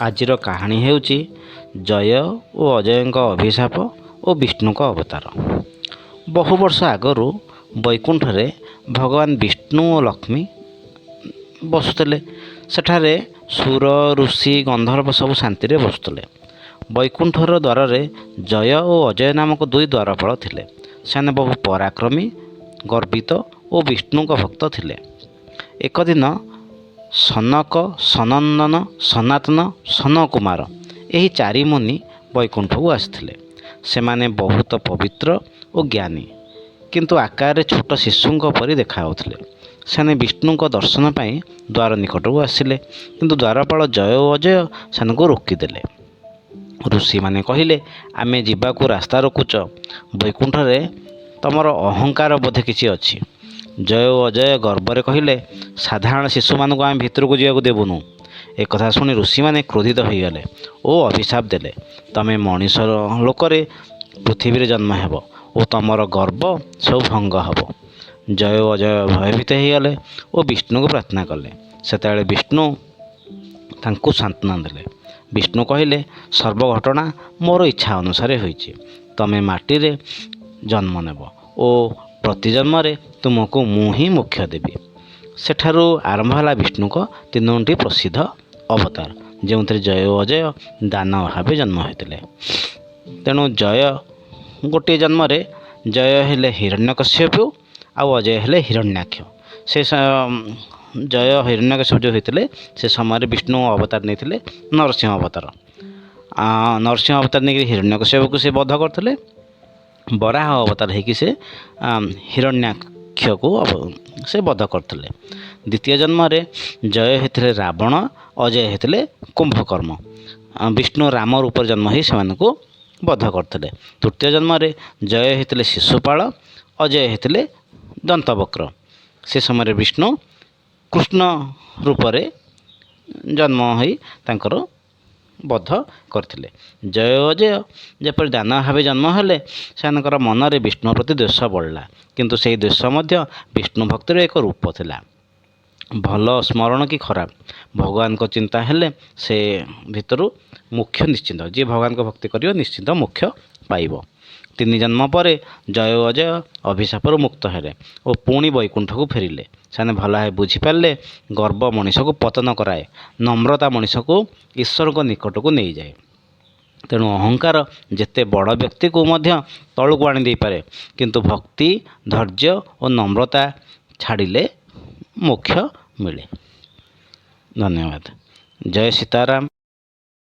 ଆଜିର କାହାଣୀ ହେଉଛି ଜୟ ଓ ଅଜୟଙ୍କ ଅଭିଶାପ ଓ ବିଷ୍ଣୁଙ୍କ ଅବତାର। ବହୁ ବର୍ଷ ଆଗରୁ ବୈକୁଣ୍ଠରେ ଭଗବାନ ବିଷ୍ଣୁ ଓ ଲକ୍ଷ୍ମୀ ବସୁଥିଲେ। ସେଠାରେ ସୁର, ଋଷି, ଗନ୍ଧର୍ବ ସବୁ ଶାନ୍ତିରେ ବସୁଥିଲେ। ବୈକୁଣ୍ଠର ଦ୍ୱାରରେ ଜୟ ଓ ଅଜୟ ନାମକ ଦୁଇ ଦ୍ୱାରପାଳ ଥିଲେ। ସେମାନେ ବହୁ ପରାକ୍ରମୀ, ଗର୍ବିତ ଓ ବିଷ୍ଣୁଙ୍କ ଭକ୍ତ ଥିଲେ। ଏକ ଦିନ ସନକ, ସନନ୍ଦନ, ସନାତନ, ସନକୁମାର ଏହି ଚାରି ମୁନି ବୈକୁଣ୍ଠକୁ ଆସିଥିଲେ। ସେମାନେ ବହୁତ ପବିତ୍ର ଓ ଜ୍ଞାନୀ, କିନ୍ତୁ ଆକାରରେ ଛୋଟ ଶିଶୁଙ୍କ ପରି ଦେଖାଯାଉଥିଲେ। ସେମାନେ ବିଷ୍ଣୁଙ୍କ ଦର୍ଶନ ପାଇଁ ଦ୍ୱାର ନିକଟକୁ ଆସିଲେ, କିନ୍ତୁ ଦ୍ୱାରପାଳ ଜୟ ଓ ଅଜୟ ସେମାନଙ୍କୁ ରୋକିଦେଲେ। ଋଷିମାନେ କହିଲେ, ଆମେ ଯିବାକୁ ରାସ୍ତା ରୋକୁଛ, ବୈକୁଣ୍ଠରେ ତମର ଅହଙ୍କାର ବୋଧେ କିଛି ଅଛି। ଜୟ ଓ ଅଜୟ ଗର୍ବରେ କହିଲେ, ସାଧାରଣ ଶିଶୁମାନଙ୍କୁ ଆମେ ଭିତରକୁ ଯିବାକୁ ଦେବୁନୁ। ଏକଥା ଶୁଣି ଋଷିମାନେ କ୍ରୋଧିତ ହୋଇଗଲେ ଓ ଅଭିଶାପ ଦେଲେ, ତମେ ମଣିଷ ଲୋକରେ ପୃଥିବୀରେ ଜନ୍ମ ହେବ ଓ ତମର ଗର୍ବ ସବୁ ଭଙ୍ଗ ହେବ। ଜୟ ଓ ଅଜୟ ଭୟଭୀତ ହୋଇଗଲେ ଓ ବିଷ୍ଣୁଙ୍କୁ ପ୍ରାର୍ଥନା କଲେ। ସେତେବେଳେ ବିଷ୍ଣୁ ତାଙ୍କୁ ସାନ୍ତ୍ୱନା ଦେଲେ। ବିଷ୍ଣୁ କହିଲେ, ସର୍ବ ଘଟଣା ମୋର ଇଚ୍ଛା ଅନୁସାରେ ହୋଇଛି। ତମେ ମାଟିରେ ଜନ୍ମ ନେବ ଓ ପ୍ରତି ଜନ୍ମରେ ତୁମକୁ ମୁଁ ହିଁ ମୋକ୍ଷ ଦେବି। ସେଠାରୁ ଆରମ୍ଭ ହେଲା ବିଷ୍ଣୁଙ୍କ ତିନୋଟି ପ୍ରସିଦ୍ଧ ଅବତାର, ଯେଉଁଥିରେ ଜୟ ଓ ଅଜୟ ଦାନବ ଭାବେ ଜନ୍ମ ହୋଇଥିଲେ। ତେଣୁ ଜୟ ଗୋଟିଏ ଜନ୍ମରେ ଜୟ ହେଲେ ହିରଣ୍ୟକଶ୍ୟପ ଆଉ ଅଜୟ ହେଲେ ହିରଣ୍ୟାକ୍ଷ। ସେ ଜୟ ହିରଣ୍ୟକଶ୍ୟପ ଯେଉଁ ହୋଇଥିଲେ, ସେ ସମୟରେ ବିଷ୍ଣୁ ଅବତାର ନେଇଥିଲେ ନରସିଂହ ଅବତାର। ନରସିଂହ ଅବତାର ନେଇକି ହିରଣ୍ୟକଶ୍ୟପକୁ ସେ ବଧ କରିଥିଲେ। ବରାହ ଅବତାର ହେଇକି ସେ ହିରଣ୍ୟାକ୍ଷକୁ ସେ ବଧ କରିଥିଲେ। ଦ୍ୱିତୀୟ ଜନ୍ମରେ ଜୟ ହେଇଥିଲେ ରାବଣ, ଅଜୟ ହେଇଥିଲେ କୁମ୍ଭକର୍ଣ୍ଣ। ବିଷ୍ଣୁ ରାମ ରୂପରେ ଜନ୍ମ ହେଇ ସେମାନଙ୍କୁ ବଧ କରିଥିଲେ। ତୃତୀୟ ଜନ୍ମରେ ଜୟ ହେଇଥିଲେ ଶିଶୁପାଳ, ଅଜୟ ହେଇଥିଲେ ଦନ୍ତବକ୍ର। ସେ ସମୟରେ ବିଷ୍ଣୁ କୃଷ୍ଣ ରୂପରେ ଜନ୍ମ ହୋଇ ତାଙ୍କର ବଧ କରିଥିଲେ। ଜୟ ଅଜୟ ଯେପରି ଦାନବ ଭାବେ ଜନ୍ମ ହେଲେ, ସେମାନଙ୍କର ମନରେ ବିଷ୍ଣୁ ପ୍ରତି ଦ୍ୱେଷ ବଢ଼ିଲା। କିନ୍ତୁ ସେହି ଦ୍ୱେଷ ମଧ୍ୟ ବିଷ୍ଣୁ ଭକ୍ତିର ଏକ ରୂପ ଥିଲା। ଭଲ ସ୍ମରଣ କି ଖରାପ, ଭଗବାନଙ୍କ ଚିନ୍ତା ହେଲେ ସେ ଭିତରୁ ମୋକ୍ଷ ନିଶ୍ଚିନ୍ତ। ଯିଏ ଭଗବାନଙ୍କ ଭକ୍ତି କରିବ, ନିଶ୍ଚିନ୍ତ ମୋକ୍ଷ ପାଇବ। ତିନି ଜନ୍ମ ପରେ ଜୟ ଓ ଅଜୟ ଅଭିଶାପରୁ ମୁକ୍ତ ହେଲେ ଓ ପୁଣି ବୈକୁଣ୍ଠକୁ ଫେରିଲେ। ସେମାନେ ଭଲ ଭାବେ ବୁଝିପାରିଲେ, ଗର୍ବ ମଣିଷକୁ ପତନ କରାଏ, ନମ୍ରତା ମଣିଷକୁ ଈଶ୍ୱରଙ୍କ ନିକଟକୁ ନେଇଯାଏ। ତେଣୁ ଅହଙ୍କାର ଯେତେ ବଡ଼ ବ୍ୟକ୍ତିକୁ ମଧ୍ୟ ତଳକୁ ଆଣି ଦେଇପାରେ, କିନ୍ତୁ ଭକ୍ତି, ଧୈର୍ଯ୍ୟ ଓ ନମ୍ରତା ଛାଡ଼ିଲେ ମୋକ୍ଷ ମିଳେ। ଧନ୍ୟବାଦ। ଜୟ ସୀତାରାମ।